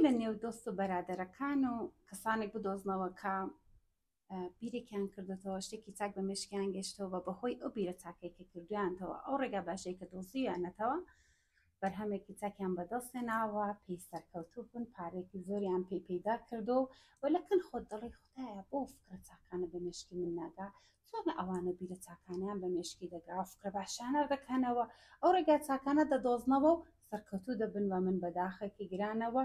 لە نێو دۆست و بەرادەرەکان و کەسانێک بدۆزنەوە کە بیرێکیان کردوتەوە شتێکی چاک بە مێشکیان گەشتەوە بە بەهۆی ئەو بیرە چاکەی کە کردویانتەوە ئەو ڕێگا باشەی کە دۆزیویانەتەوە بەرهەمێکی چاکیان بەدەست هێناوە پێی سەرکەوتوو بوون پارێکی زۆریان پێی پەیدا کردو و لە کن خۆت دەڵێی خودایە بۆ فکرە چاکانە بە مێشکی من ناگا چۆنە ئەوانە بیرە چاکانیان بە مێشکی دەگا و فکرە باشانە دەکەنەوە ئەو ڕێگا چاکانە دەدۆزنەوە و سەرکەوتوو دەبن و من بەداخێکی گرانەوە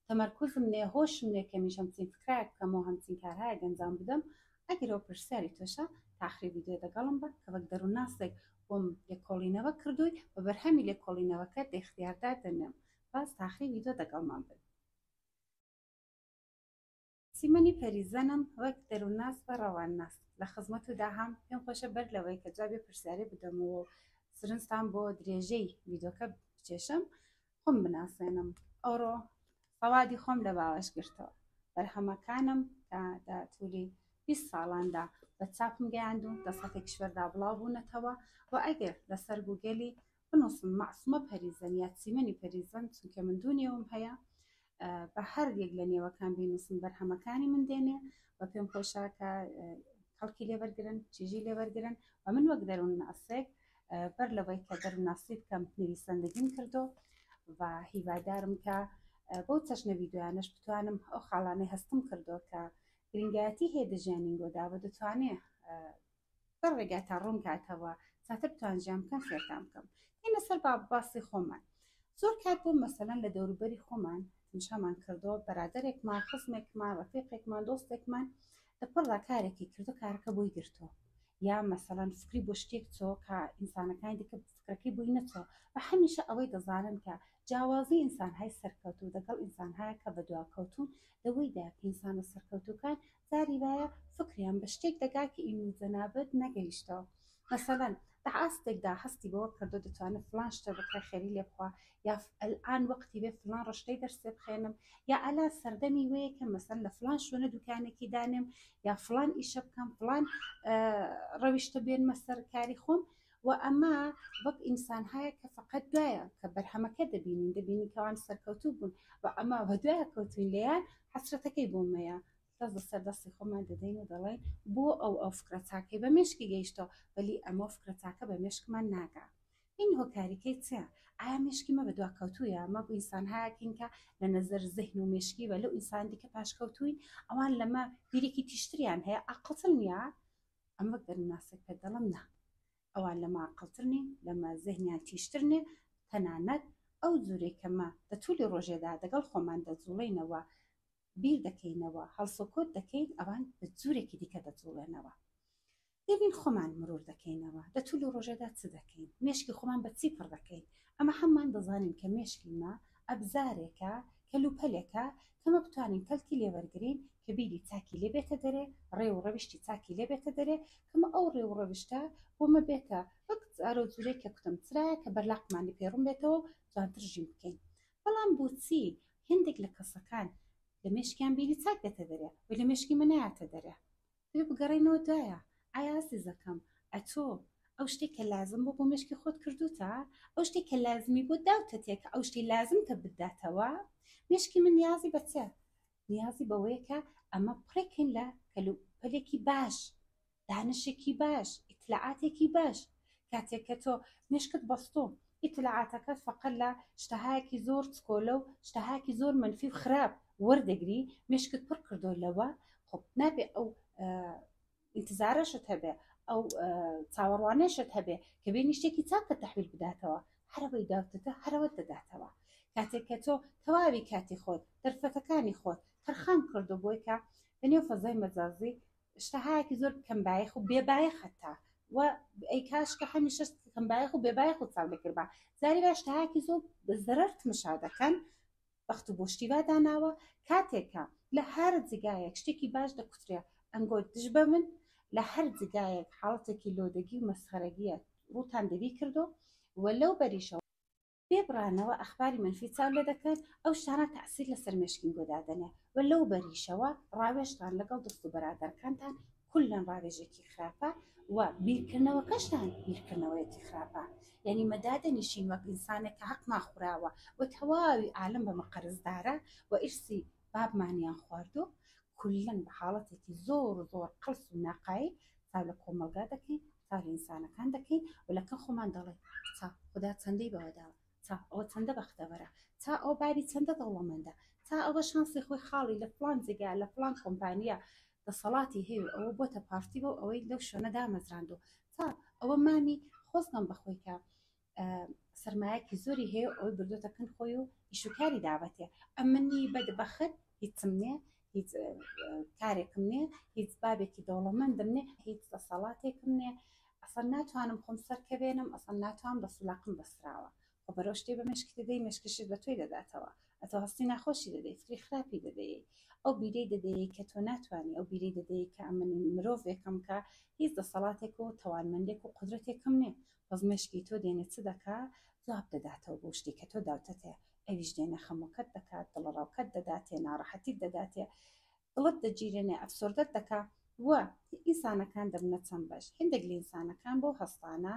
تەمەرکوزم نێ هۆشم نێ کەمیش هەمچین فکرایەک بکەم و هەمچین کارهایەک ئەنجام بدەم ئەگەر ئەوە پرسیاری تۆشە تا ئاخری ڤیدیۆ دەگەڵم بە کە وەک دەروونناسێک بۆم لێکۆڵینەوە کردووی و بەرهەمی لێکۆڵینەوەکە دە ئیختیاردا دەنێم باس تا ئاخری ڤیدیۆ دەگەڵمان بن. چیمەنی پەریزەنم وەک دەروونناس و ڕەوانناس لە خزمەت و داهام پێم خۆشە بەر لەوەی کە جوابی پرسیارێ بدەمەوە و سرنجتان بۆ درێژەی ڤیدیۆکە بکێشم خۆم بناسێنم ئەوڕۆ سەوادی خۆم لە باوەش گرتەوە بەرهەمەکانم کە دە تولی 20 ساڵاندا بە چاپم گەیاند و دە سەتێ کیشوەردا بڵاو بوونەتەوە و ئەگەر لەسەر گوگەلی بنووسم مەعسومە پەریزەن یا چیمەنی پەریزەن چونکە من دوو نێوم هەیە بە هەر یەک لە نێوەکان بینووسم بەرهەمەکانی من دێنێ و پێم خۆشە کە کەڵکی لێوەرگن چیژی لێوەرگن و من وەک دەروون ناسێک بەر لەوەی کە دەروونناسی بکەم نویسەندگیم کردو و هیوادارم کە بەو چەشنە ڤیدیۆیانەش بتوانم ئەو خاڵانەی هەستم کردو کە گرنگایەتی هەیە دە ژیانینگۆدا و دەتوانێ بە ڕێگا تا ڕوون کاتەوە زیاتر بتوان ژیان بکەم فێرتان بکەم دێنە سەر با باسی خۆمان زۆر کات بۆ مەسەلەن لە دەوروبەری خۆمان تمشامان کردو بەرادەرێکمان خزمێکمان ڕەفیقێکمان دۆستێکمان لە پڕدا کارێکی کردو کارەکە بۆی گرتووە یا مەسەلەن فکری بۆ شتێک چۆ کە ئینسانەکانی دیکە فکرەکەی بۆی نەچۆ و هەمیشە ئەوەی دەزانن کە جیاوازی ئینسانهای سەرکەوتوو دەگەڵ ئینسانهایە کە بەدواکەوتوون لەوەیدا کە ئینسانە سەرکەوتووکان جاری وایە فکریان بە شتێک دەگا کە ئینو جەنابت نەگەیشتەوە مەسەلەن لە ئاستێکدا هەستی بەوە کردو دەتوانێت فلان شتە بکڕێ خێری لێ بخوا یا ئەلئان وەقتی بێ فلان ڕشتەی دەرسێ بخێنم یا ئەلا سەردەمی وەیە کە مەسەن لە فلان شوێنە دوکانێکی دانێم یا فلان ئیشە بکەم فلان ڕەویشتە بێنمە سەر کاری خۆم و ئەمە وەک ئینسان هەیە کە فقط دوایە کە بەرهەمەکە دەبینین دەبینین کەوان سەرکەوتوو بوون و ئەمە بە دوایە کەوتوین لێیان حەسرەتەکەی بۆمەیە دەست لەسەر دەستی خۆمان دەدەین و دەڵێین بۆ ئەو ئەو فکرە چاکەی بە مێشکی گەیشتەوە بەلی ئەمە فکرە چاکە بە مێشکمان ناگا این هۆکاریکەی چیە ئایا مێشکی مە بە دواکەوتوویە مە بۆ ئینسان هاکین کە لە نەزەر زهن و مێشکی بە لەو ئینسان دیکە پاشکەوتوین ئەوان لەمە بیرێکی تیشتریان هەیە ئاقڵتر نییە ئەم وەک دەروونناسێک پێت دەڵێم نا ئەوان لەمە ئاقڵتر نین لەمە زهنیان تیژتر نێ تەنانەت ئەو جورێک کە مە دە تولی ڕۆژێدا دەگەڵ خۆمان دەجوڵێینەوە بیر دەکەینەوە، هەڵسوکەوت دەکەین، ئەوان بە جورێکی دیکە دەجوڵێنەوە. دێنین خۆمان مرور دەکەینەوە، لە تولی ڕۆژێدا چ دەکەین؟ مێشکی خۆمان بە چی پڕ دەکەین؟ ئەمە هەموومان دەزانین کە مێشکی مە ئەبزارێکە، کەلوپەلێکە کە مە بتوانین کەلکی لێ وەرگرین، کە بیری چاکی لێ بێتە دەرێ، ڕێ و ڕەوشتی چاکی لێ بێتە دەرێ، کە مە ئەو ڕێ و ڕەوشتە بۆ مە بێتە وەک جارۆ جورێک کە کوتم چرایە کە بەرلاقمانی پێ ڕوون بێتەوە و جوانتر ژین بکەین. بەڵام بۆچی هێندێک لە کەسەکان لە مێشکیان بیری چاک دێتە دەرێ و لە مێشکی من نایەتە دەرێ؟ دەبێ بگەڕێینەوە دوایە. ئایا ئازیزەکەم ئەتۆ ئەو شتێک کە لازم بۆ بۆ مێشکی خۆت کردوتە؟ ئەو شتێک کە لازمی بۆ داوتەتێ کە ئەو شتی لازمتە بداتەوە؟ مێشکی من نیازی بە چە؟ نیازی بەوەیە کە ئەمە پڕێکین لە کەلوپەلێکی باش دانشێکی باش، ئیتلاعاتێکی باش، کاتێک کە تۆ مێشکت بەستۆ ئیتلاعاتەکەت فەقەت لە شتەهایەکی زۆر چکۆلە و شتەهاکی زۆر مەنفی و خراپ وەردەگری، مێشکت پڕ کردۆ لەوە، خۆ نابێ ئەو ئینتزارەشت هەبێ، ئەو چاوەڕوانێشت هەبێ کە بێنی شتێکی چاکت تەحویل بداتەوە، هەرەوەی داوتەتە هەرەوەت دەداتەوە. کاتێک کە تۆ تەواوی کاتی خۆت، دەرفەتەکانی خۆت تەرخان کردو بۆی کە لەنێو فەزای مەجازی شتەهایەکی زۆر کەم بایەخ و بێ بایەخ هەتا و ئەی کاش کە هەمیشە کەم بایەخ و بێ بایەخ و چاو لێکردبا جاری وا شتەهایەکی زۆر زەرەر تمشا دەکەن بەخت و بۆ شتی وا داناوە کاتێکە لە هەر جگایەک شتێکی باش دەکوترێ ئەنگۆ دژ بە من لە هەر جگایەک حاڵەتێکی لۆدەگی و مەسخەرەگیە ڕووتان دەبی کردو و لەو بەریشەوە بێ بڕانەوە ئەخباری مەنفی چاو لێ دەکەن، ئەو شتانە تەئسیر لەسەر مێشکینگۆ دادەنێ و لەو بەریشەوە ڕاوێژتان لەگەڵ دۆست و بەرادەرکانتان. کولەن ڕاوێژێکی خراپە و بیرکردنەوەکەشتان بیرکردنەوەیەکی خراپە یعنی مە دادەنیشین وەک ئینسانێک کە حەقمان خوراوە و تەواوی عالم بەمە قەرزدارە و ئیرسی بابمانیان خواردو کولەن بە حاڵەتێکی زۆر زۆر قەڵس و ناقایل چاو لە کۆمەڵگا دەکەین چاو لە ئینسانەکان دەکەین و لەکن خۆمان دەڵێین چا خودا چەندەی بەوە داوە چا ئەوە چەندە بەختەوەرە چا ئەو بابی چەندە دەوڵەمەندە چا ئەوە شانسی خۆی خاڵی لە فلان جێگا لە فلان کۆمپانیا دەسەڵاتی هەیە و ئەوە بۆتە پارتی بۆ ئەوەی لەو شوێنە دامەزراندو تا ئەوە مامی خۆزگەم بەخۆی کە سەرمایەکی زۆری هەیە و ئەوەی بردوتە کن خۆی و ئیشوکاری داوەتێ ئەمنی بەدبەخت هیچم نییە هیچ کارێکم نییە هیچ بابێکی دەوڵەمەندم نییە هیچ دەسەڵاتێکم نییە ئەسڵ ناتوانم خۆم سەرکەوێنم ئەسڵ ناتوانم دەسولاقم بەسراوە خۆ بەرەو شتێ بە مێشکی دەدەی مێشکیشت بە تۆی دەداتەوە ئەتۆ هەستی ناخۆشی دەدەی فکری خراپی دەدەی ئەو بیرەی دەدەی کە تۆ ناتوانانی ئەو بیرەی دەدەی کە ئەمن مرۆڤێکم کە هیچ دەسەڵاتێک و تەوانمەندێک و قدرەتێکم نییە بەس مێشکی تۆ دێنێ چ دەکا جواب دەداتەوە بۆ شتی کە تۆ داوتەتێ ئەویش دێنێ خەمۆکەت دەکات دڵەڕاوکەت دەداتێ ناڕەحەتیت دەداتێ دڵت دەگیرێنێ ئەفسۆردەت دەکا و ئینسانەکان دەبنە چەند بەش هەندێک لە ئینسانەکان بۆ هەستانە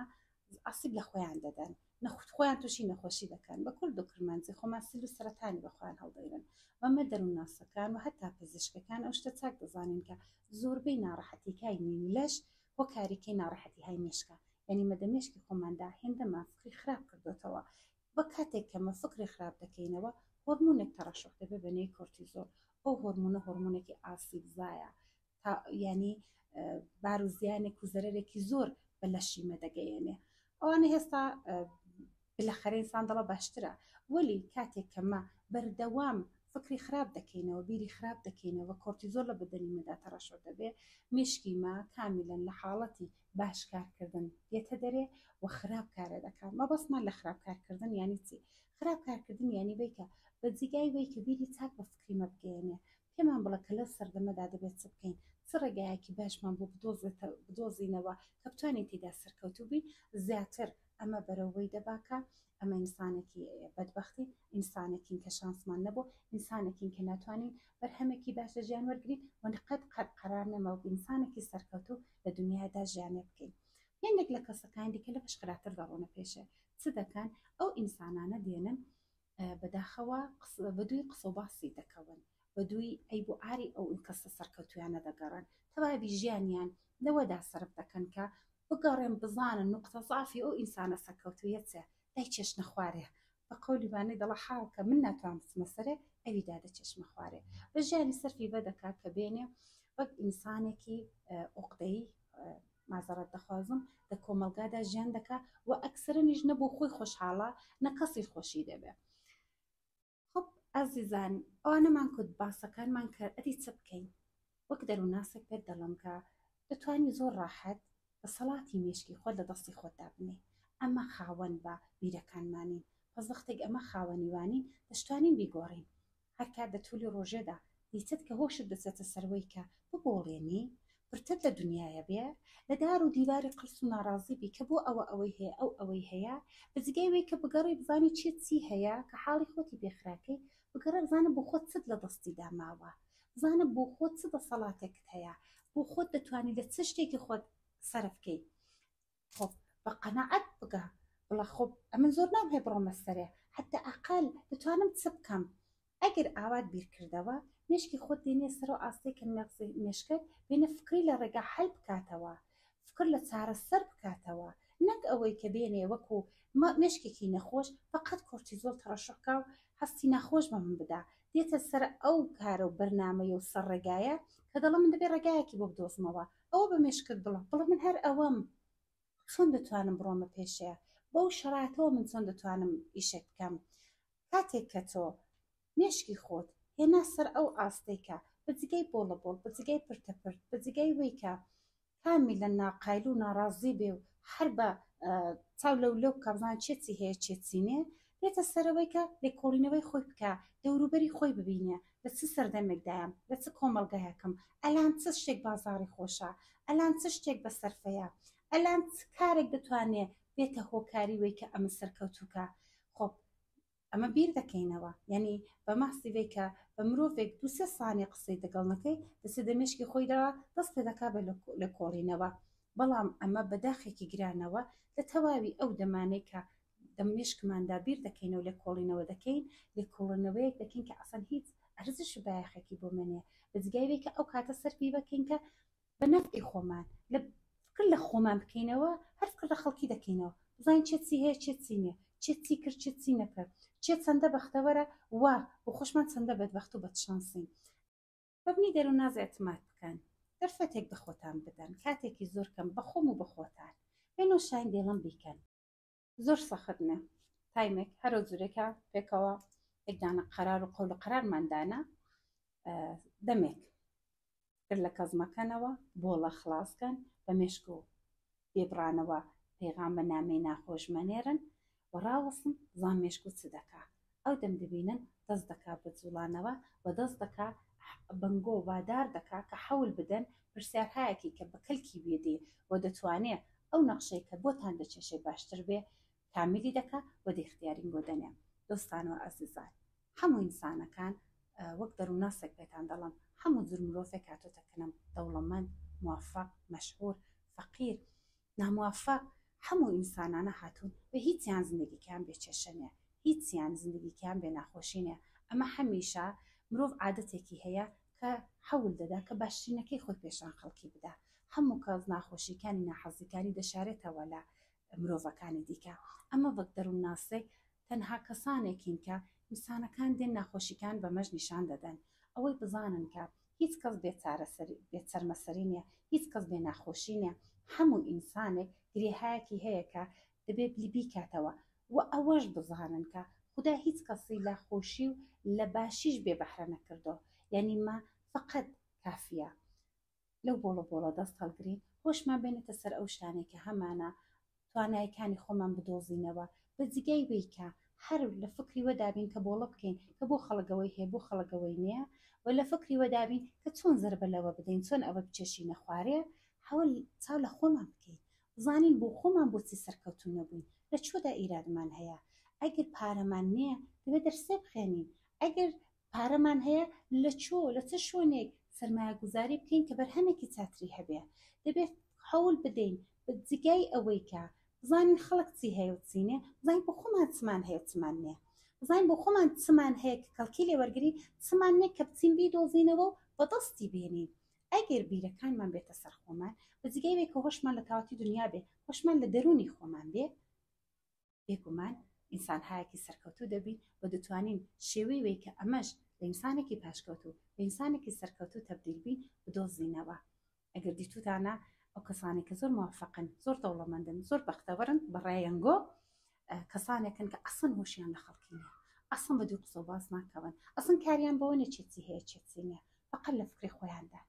ئاسیب لە خۆیان دەدەن نەخود خۆیان تووشی نەخۆشی دەکەن بە کورد و کرمانجی خۆمان سل و سەرەتانی بە خۆیان هەڵدەگرن بەمە دەروونناسەکان و هەتا پزیشکەکان ئەو شتە چاک دەزانین کە زۆربەی ناڕەحەتیکانی لەش هۆکاریکەی ناڕەحەتی های مێشکە یعنی مە دە مێشکی خۆماندا هێندە ما فکری خراپ کردوتەوە بە کاتێک کە مە فکری خراپ دەکەینەوە هۆرمونێک تەڕەشح دەبێ بە نێوی کۆرتیزۆل ئەو هۆرمونە هۆرمونێکی ئاسیبزایە تا ینی بار و زیانێک و زەرەرێکی زۆر بە لەشی مە دەگەیەنێ ئەوانە هێستا بالاخەرە ئینسان دەڵە باشترە وەلی کاتێک کە مە بەردەوام فکری خراپ دەکەینەوە بیری خراپ دەکەینەوە کۆرتیزۆل لە بەدەنی مەدا تەڕەشۆ دەبێ مێشکی مە کامیلەن لە حاڵەتی باش کارکردن دێتە دەرێ و خراپ کارە دەکات مەبەستمان لە خراپ کارکردن یانی چی خراپ کارکردن یانی وەی کە بە جیگای وەی کە بیری چاک بە فکری مە بگەیەنێ پێمان بڵێ کە لەو سەردەمەدا دەبێت چ بکەین چ ڕێگایەکی باشمان بۆ بدۆزینەوە کە بتوانین تێدا سەرکەوتوو بین زیاتر ئەمە بەرەو وەی دەبا کە ئەمە ئینسانێکی بەدبەختین، ئینسانێکین کە شانسمان نەبوو، ئینسانێکین کە ناتوانین بەرهەمێکی باش لە ژیان وەرگرین و قەت قەت قەرار نەما وەک ئینسانێکی سەرکەوتوو لە دنیادا ژیانێ بکەین. هێندێک لە کەسەکانی دیکە لەوەش خراپتر دەڕۆنە پێشێ. چ دەکەن؟ ئەو ئینسانانە دێنن بەداخەوە بەدووی قسە و باسی دەکەون، بەدووی عەیب و عاری ئەو کەسە سەرکەوتوویانە دەگەڕێن، تەواوی ژیانیان لەوەدا سەرف دەکەن کە بگەڕێن بزانن نوقتە زەعفی ئەو ئینسانە سەرکەوتوویە چیە، دایچێشنە خوارێ، بە قەولی بانەی دەڵێ حاڵ کە من ناتوانم بچمە سەرێ ئەوی دادەچێشمە خوارێ. بە ژیانی سەرفی بە دەکا کە بێنێ وەک ئینسانێکی عوقدەیی مازەڕەت دەخوازم لە کۆمەڵگادا ژیان دەکا و ئەکسەرەنیش نە بۆ خۆی خۆشحاڵە نە کەسی خۆشی دەبێ. خب ئازیزان ئەوانەمان کوت باسەکانمان کرد ئەدی چ بکەین وەک دەروونناسێک پێت دەڵێم کە دەتوانی زۆر ڕاحەت دەسەڵاتی مێشکی خۆت لە دەستی خۆتدا بنێ ئەمە خاوەن بە بیرەکانمانین پس وەختێک ئەمە خاوەنی وانین دەشتوانین بیگۆڕین هەرکات دە تولی ڕۆژێدا دیتت کە هۆشت دەچێتە سەروەی کە ببۆڵێنی پرتت لە دنیایە بێ لە دار و دیواری قەڵس و ناڕازی بی کە بۆ ئەوە ئەوەی هەیە ئەو ئەوەی هەیە بە جگای وەی کە بگەڕێی بزانی چێ چی هەیە کە حاڵی خۆتی پێ خراکەی بگەڕێ بزانە بۆ خۆت چت لە دەستی دا ماوە بزانە بۆ خۆت چ دەسەڵاتێکت هەیە بۆ خۆت دەتوانی لە چ شتێکی خۆت سەرف کەی خۆ بە قەناعەت بگە بڵێ خۆ ئەمن زۆر نام هەیە بڕۆمە سەرێ حتا ئەقل دەتوانم چ بکەم ئەگەر ئاوات بیرکردەوە مێشکی خۆت دێنێ سەرەوە ئاستێک کە مێشکت بێنە فکری لە ڕێگا حەل بکاتەوە فکر لە چارەسەر بکاتەوە نەک ئەوەی کە بێنێ وەکو مێشکێکی نەخۆش فقط کۆرتیزۆل تەڕەشح کا و هەستی ناخۆش بە من بدا دێتە سەر ئەو کارە و بەرنامەیە و سەر ڕێگایە کە دەڵێ من دەبێ ڕێگایەکی بۆ بدۆزمەوە ئەوە بە مێشکت بڵێ بڵێ من هەر ئەوەم چۆن دەتوانم بڕۆمە پێشێ بەو شەراتەوە من چۆن دەتوانم ئیشێک بکەم کاتێک کە تۆ مێشکی خۆت هێنا سەر ئەو ئاستەی کە بە جگای بۆڵە بۆڵ بە جگای پرتە پرت بە جگای وەی کە کامیلەن ناقایل و ناڕازی بێ و هەر بە چاو لەو لەو بکا بزانێ چێ چی هەیە چێ چی نییە بێتە سەرەوەی کە لێکۆڵینەوەی خۆی بکا دەوروبەری خۆی ببینێ لە چ سەردەمێکدایام لە چ کۆمەڵگایەکم ئەلان چ شتێک بازاڕی خۆشە ئەلان چ شتێک بەسەرفەیە ئەلان چ کارێک دەتوانێ بێتە هۆکاری وەی کە ئەمن سەرکەوتووکە خۆ. ئەمە بیر دەکەینەوە یعنی بە مەحسی کە بە مرۆڤێک دوسێ سانی قسەی دەگەڵ نەکەی دەچێت دە مێشکی خۆیدا دەست پێ دەکا بە لێکۆڵینەوە بەڵام ئەمە بە داخێکی گرانەوە لە تەواوی ئەو دەمانەی کە دە مێشکماندا بیر دەکەینەوە لێکۆڵینەوە دەکەین لێکۆڵینەوەیەک دەکەین کە ئەسڵەن هیچ ئەرزش و بایەخێکی بۆ مەنێ بە جگای کە ئەو کاتە سەرفی بەکەین کە بە نەفعی خۆمان لە فکر لە خۆمان بکەینەوە هەر فکر لە خەڵکی دەکەینەوە بزانین چێ چی هەیە چێ چی نییە چێ چی کرد چێ چی نەکرد چێ چەندە بەختەوەرە وا بۆ خۆشمان چەندە بەدبەخت و بەدشانسین. بەبنی دەروونناس ئیعتماد بکەن دەرفەتێک بە خۆتان بدەن کاتێکی زۆر کەم بە خۆم و بە خۆتان بێنۆ شاین دێڵم بیکەن. زۆر سەخت نە تایمێک هەرو جورێکە پێکەوە یەکدانە قەرار و قەول و قەرارمان دانا دەمێک کرد لە کەزمەکەنەوە بۆڵە خلاصکەن بە مێشک و بێبڕانەوە پەیغام بە نامەی ناخۆش مەنێرن و ڕاوەستن زان مێشک و چ دەکا ئەو دەم دەبینن دەست دەکا بە جوڵانەوە و دەست دەکا بنگۆ وادار دەکا کە حەول بدەن پرسیارهایەکی کە بە کەلکی بێدێ و دەتوانێ ئەو نەخشەی کە بۆتان دەچێشێ باشتر بێ کامیلی دەکا و دەیختیارین بۆ دەنێ. دۆستان و ئازیزان هەموو ئینسانەکان وەک دەروونناسێک پێتان دەڵێم هەموو جور مرۆڤێک هاتۆتە کنم دەوڵەمەند موافق مەشهور فەقیر ناموافق هەموو ئینسانانە هاتوون و هیچیان زندگیکەیان بێ کێشە نیە هیچیان زندگیکەیان بێ ناخۆشی نیە ئەمە هەمیشە مرۆڤ عادەتێکی هەیە کە حەول دەدا کە باشترینەکەی خۆی پێشان خەڵکی بدا هەموو کەس ناخۆشیکانی ناحەزیکانی دەشارێتەوە لە مرۆڤەکانی دیکە ئەمە وەک دەروونناسێک تەنها کەسانێکین کە ئینسانەکان دێن ناخۆشیکان بەمەش نیشان دەدەن ئەوەی بزانن کە هیچ کەس بێ چارەسەری بێ چەرمەسەری نیە هیچ کەس بێ ناخۆشی نیە هەموو ئینسانێک گرێهایەکی هەیە کە دەبێ بیکاتەوە وە ئەوەش بزانن کە خودا هیچ کەسی لە خۆشی و لە باشیش بێ بەهرە نەکردۆ یانی مە فەقەت کافیە لەو بۆڵە بۆڵە دەست هەڵگرین هۆشمان بێنێتە سەر ئەو شتانەی کە هەمانە توانایەکانی خۆمان بدۆزینەوە بە جگای وەی کە هەر لە فکری وەدابین کە بۆڵە بکەین کە بۆ خەڵک ئەوەی هەیە بۆ خەڵک ئەوەی نییە و لە فکری وەدابین کە چۆن زەربە لەوە بدەین چۆن ئەوە بچێشینە خوارێ حەول چاو لە خۆمان بکەین بزانین بۆ خۆمان بۆچی سەرکەوتوو نەبووین لە چۆدا ئیرادمان هەیە ئەگەر پارەمان نییە دەبێت دەرسێ بخوێنین ئەگەر پارەمان هەیە لە چۆ لە چ شوێنێک سەرمایەگوزاری بکەین کە بەرهەمێکی چاتری هەبێ دەبێت هەوڵ بدەین بە جگای ئەوەی کە بزانین خەڵک چی هەیە و چی نییە بزانین بۆ خۆمان چمان هەیە و چمان نییە بزانین بۆ خۆمان چمان هەیە کە کەڵکی لێ وەرگرین چمان نییە کە بچین بیدۆزینەوە و بەدەستی بێنین ئەگەر بیرەکانمان بێتە سەر خۆمان بە جگای وەی کە هۆشمان لە تەواتی دنیا بێ هۆشمان لە دەروونی خۆمان بێ بێگومان ئینسانهایەکی سەرکەوتوو دەبین و دەتوانین شێوەی وەی کە ئەمەش لە ئینسانێکی پاشکەوتوو بە ئینسانێکی سەرکەوتوو تەبدیل بین بدۆزینەوە. ئەگەر دیتوتانە ئەو کەسانەی کە زۆر موافقن، زۆر دەوڵەمەندن، زۆر بەختەوەرن، بە ڕایەنگۆ کەسانێکن کە ئەسڵەن هۆشیان لە خەڵکی نییە، ئەسڵەن بە دوو قسە و باس ناکەون، ئەسڵەن کاریان بەوە نییە چێ چی هەیە چێ چی نییە، فەقەت لە فکری خۆیاندان.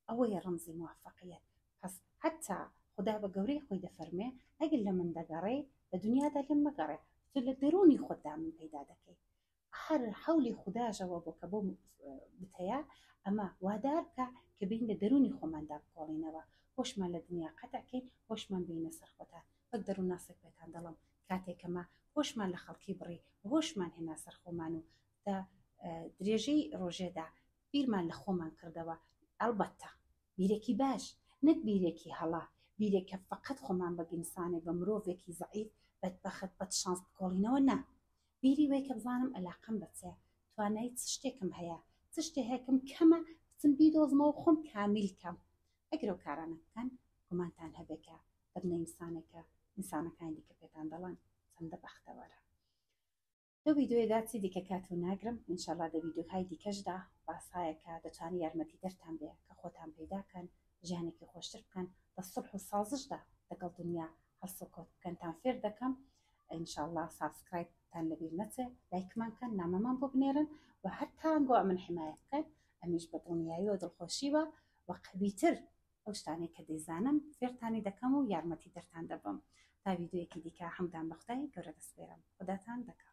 ئەوەیە ڕەمزی موافقیەت. پس حەتا خودا بە گەورەی خۆی دەفەرموێ ئەگەر لە من دەگەڕێی لە دونیادا لێم مەگەڕێ تۆ لە دەروونی خۆتدا من پەیدا دەکەی. هەر حەولی خوداشەوە بۆ کە بۆ بتەیە ئەمە وادار بکە کە بین لە دەروونی خۆماندا بکۆڵینەوە هۆشمان لە دنیا قەتع کەین هۆشمان بینە سەر خۆتان وەک دەروونناسێک پێتان دەڵێم کاتێک کەمە هۆشمان لە خەڵکی بڕی هۆشمان هێنا سەر خۆمان و دە درێژەی ڕۆژێدا بیرمان لە خۆمان کردەوە ئەڵبەتە بیرێکی باش نەک بیرێکی هەڵە بیرێک کە فەقەت خۆمان بە ئینسانێک بە مرۆڤێکی زەعیف بەدبەخت بەدشانس بکۆڵینەوە نا بیری وەی کە بزانم ئەلاقەم بە چێ توانای چ شتێکم هەیە چ شتێکم کەمە بچم بیدۆزمەوە خۆم کامیل کەم ئەگەر ئەو کارانە بکەن گومانتان هەبێ کە دەبنە ئینسانێک کە ئینسانەکانی دیکە پێتان دەڵێن چەندە بەختەوەرە. لەو ڤیدیۆیەدا چی دیکە کاتو ناگرم ان شاءاللە دە ڤیدیۆهای دیکەشدا باسایەکە دەتوانی یارمەتی دەرتان بێ کە خۆتان پەیدا کەن ژیانێکی خۆشتر بکەن دە سوڵح و سازشدا دەگەڵ دنیا هەڵسوکەوت بکەنتان فێر دەکەم ان شاءاللە subscribe تان لەبیر نەچێ لایکمان کەن نامەمان بۆ بنێرن و هەر تانگۆ ئەمن حمایە بکەن ئەمیش بە دڵنیایی و دڵخۆشیوە و قەویتر ئەو شتانەی کە دەیزانم فێرتانی دەکەم و یارمەتی دەرتان دەبم تا ڤیدیۆیەکی دیکە هەمدان بە خودای گەورە دەسپێرم خوداتان دەکەم.